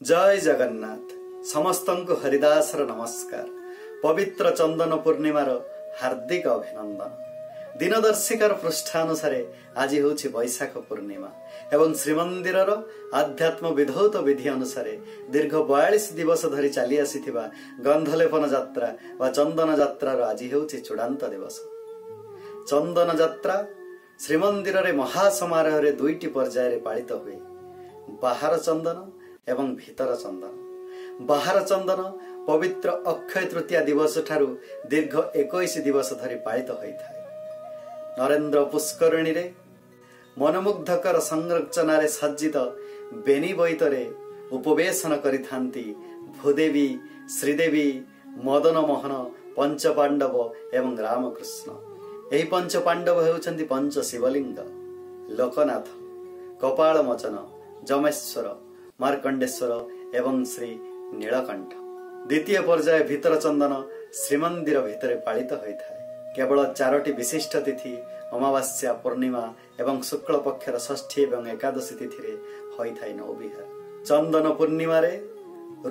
ଜୟ ଜଗନ୍ନାଥ। ସମସ୍ତଙ୍କୁ ହରିଦାସର ନମସ୍କାର। ପବିତ୍ର ଚନ୍ଦନ ପୂର୍ଣ୍ଣିମାର ହାର୍ଦ୍ଦିକ ଅଭିନନ୍ଦନ। ଦିନଦର୍ଶିକାର ପୃଷ୍ଠା ଅନୁସାରେ ଆଜି ହେଉଛି ବୈଶାଖ ପୂର୍ଣ୍ଣିମା ଏବଂ ଶ୍ରୀମନ୍ଦିରର ଆଧ୍ୟାତ୍ମ ବିଧୌତ ବିଧି ଅନୁସାରେ ଦୀର୍ଘ 42 ଦିବସ ଧରି ଚାଲି ଆସିଥିବା ଗନ୍ଧଲେପନ ଯାତ୍ରା ବା ଚନ୍ଦନ ଯାତ୍ରାର ଆଜି ହେଉଛି ଚୂଡ଼ାନ୍ତ ଦିବସ। ଚନ୍ଦନ ଯାତ୍ରା ଶ୍ରୀମନ୍ଦିରରେ ମହାସମାରୋହରେ ଦୁଇଟି ପର୍ଯ୍ୟାୟରେ ପାଳିତ ହୁଏ, ବାହାର ଚନ୍ଦନ ଏବଂ ଭିତର ଚନ୍ଦନ। ବାହାର ଚନ୍ଦନ ପବିତ୍ର ଅକ୍ଷୟ ତୃତୀୟା ଦିବସ ଠାରୁ ଦୀର୍ଘ 21 ଦିବସ ଧରି ପାଳିତ ହୋଇଥାଏ। ନରେନ୍ଦ୍ର ପୁଷ୍କରିଣୀରେ ମନମୁଗ୍ଧକର ସଂରଚନାରେ ସଜ୍ଜିତ ବେନି ବୈତରେ ଉପବେଶନ କରିଥାନ୍ତି ଭୂଦେବୀ, ଶ୍ରୀଦେବୀ, ମଦନ ମୋହନ, ପଞ୍ଚପାଣ୍ଡବ ଏବଂ ରାମକୃଷ୍ଣ। ଏହି ପଞ୍ଚପାଣ୍ଡବ ହେଉଛନ୍ତି ପଞ୍ଚ ଶିବଲିଙ୍ଗ, ଲୋକନାଥ, କପାଳମୋଚନ, ଯମେଶ୍ୱର, ମାର୍କଣ୍ଡେଶ୍ୱର ଏବଂ ଶ୍ରୀ ନୀଳକଣ୍ଠ। ଦ୍ୱିତୀୟ ପର୍ଯ୍ୟାୟ ଭିତର ଚନ୍ଦନ ଶ୍ରୀମନ୍ଦିର ଭିତରେ ପାଳିତ ହୋଇଥାଏ। କେବଳ 4ଟି ବିଶିଷ୍ଟ ତିଥି, ଅମାବାସ୍ୟା, ପୂର୍ଣ୍ଣିମା ଏବଂ ଶୁକ୍ଳ ପକ୍ଷର ଷଷ୍ଠୀ ଏବଂ ଏକାଦଶୀ ତିଥିରେ ହୋଇଥାଏ ନୌବିହାର। ଚନ୍ଦନ ପୂର୍ଣ୍ଣିମାରେ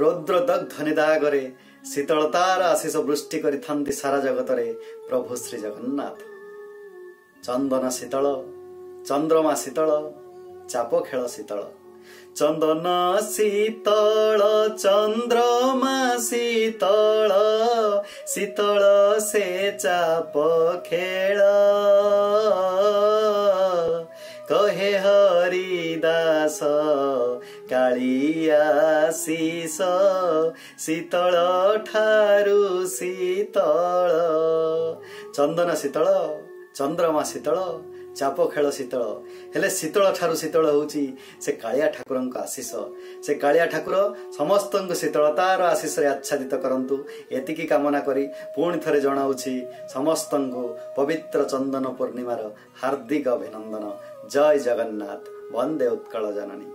ରୌଦ୍ରଦଗ୍ଧ ନିଦାଗରେ ଶୀତଳତାର ଆଶିଷ ବୃଷ୍ଟି କରିଥାନ୍ତି ସାରା ଜଗତରେ ପ୍ରଭୁ ଶ୍ରୀ ଜଗନ୍ନାଥ। ଚନ୍ଦନ ଶୀତଳ, ଚନ୍ଦ୍ରମା ଶୀତଳ, ଚାପ ଖେଳ ଶୀତଳ। ଚନ୍ଦନ ଶୀତଳ, ଚନ୍ଦ୍ରମା ଶୀତଳ, ଶୀତଳ ସେ ଚାପ ଖେଳ। କହେ ହରିଦାସ କାଳିଆଶିଷ ଶୀତଳ ଠାରୁ ଶୀତଳ। ଚନ୍ଦନ ଶୀତଳ, ଚନ୍ଦ୍ରମା ଶୀତଳ, ଚାପ ଖେଳ ଶୀତଳ, ହେଲେ ଶୀତଳ ଠାରୁ ଶୀତଳ ହେଉଛି ସେ କାଳିଆ ଠାକୁରଙ୍କ ଆଶିଷ। ସେ କାଳିଆ ଠାକୁର ସମସ୍ତଙ୍କୁ ଶୀତଳତାର ଆଶିଷରେ ଆଚ୍ଛାଦିତ କରନ୍ତୁ, ଏତିକି କାମନା କରି ପୁଣି ଥରେ ଜଣାଉଛି ସମସ୍ତଙ୍କୁ ପବିତ୍ର ଚନ୍ଦନ ପୂର୍ଣ୍ଣିମାର ହାର୍ଦ୍ଦିକ ଅଭିନନ୍ଦନ। ଜୟ ଜଗନ୍ନାଥ, ବନ୍ଦେ ଉତ୍କଳ ଜନନୀ।